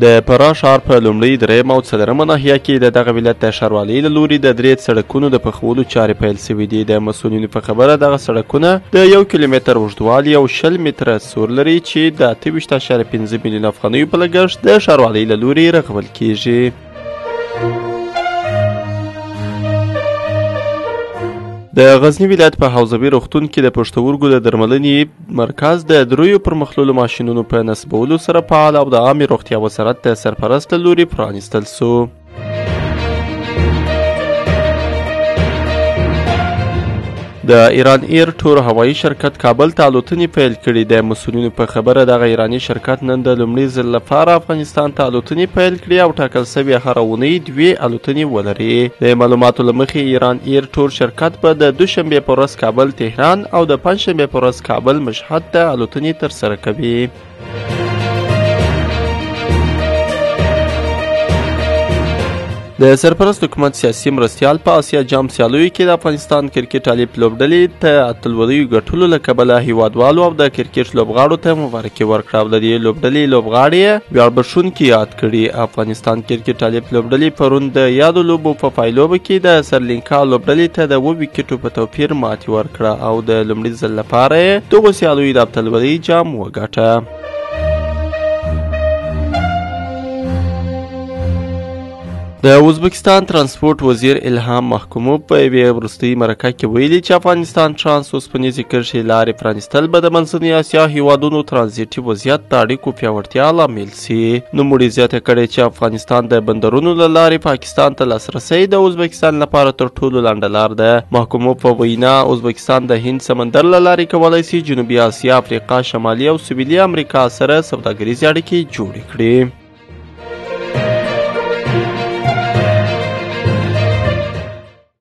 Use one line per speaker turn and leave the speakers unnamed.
د فراه ښار په لومړۍ، درېیمه او څلورمه ناحیه کې د دغه ولایت د ښاروالۍ له لوري د 3 سړکونو د پخولو چارې پیل شوې دي. د مسؤلینو په خبره دغه سړکونه د 1 کیلومتر اوږدوالي او 20 متره سور لري چې د 28.5 میلیون افغانیو په لګښت د ښاروالۍ له لوري رغول کیږي. د غزني ولایت په حوزوي روغتون کې د پښتورګو د درملنې مرکز د 3 پرمختللو ماشینونو په نصبولو سره فعال او د عامې روغتیا وزارت د سرپرست له لوري پرانیستل شو. د ایران ایر ټور هوایي شرکت کابل ته الوتنې پیل کړې. د مسؤلینو په خبره دغه ایراني شرکت نن د لومړي ځل لپاره افغانستان ته الوتنې پیل کړې او ټاکل شوې هره اونۍ 2 الوتنې ولري. د معلوماتو له مخې ایران ایر ټور شرکت به د دوشنبې پر ورځ کابل تهران او د پنجشنبې پر ورځ کابل مشهد ته الوتنې ترسره کوي. د سرپرست حکومت سیاسي مرستیال په آسیا جام سیالیو کې د افغانستان کرکټ الف لوبډلې ته اتلولیو ګټلو له کبله هیوادوالو او د کرکټ لوبغاړو ته مبارکي ورکړه او د دې لوبډلې لوبغاړي یې ویاړبښونکي یاد کړي. افغانستان کرکټ الف لوبډلې پرون د یادو لوبو په پایلوبه کې د سریلانکا لوبډلې ته د 7 ویکټو په توپیر ماتې ورکړه او د لومړي ځل لپاره یې دغو سیالیو د اتلولۍ جام وګټه. د ازبکستان ترانسپورت وزیر الهام محکوموف په یوې وروستۍ مرکه کې ویلي چې افغانستان ترانس اوسپنیزې کرښې لارې پرانیستل به د منځنۍ اسیا هیوادونو ترانزیټي وضعیت د اړیکو پیاوړتیا لامل سي. نوموړي زیاته کړې چې افغانستان د بندرونو له لارې پاکستان ته لاسرسی د ازبکستان لپاره تر ټولو لنډه لار ده. محکوموف په وینا ازبکستان د هند سمندر له لارې کولی سي جنوبي اسیا، افریقا، شمالي او سویلي امریکا سره سوداګریزې اړیکې جوړې کړي.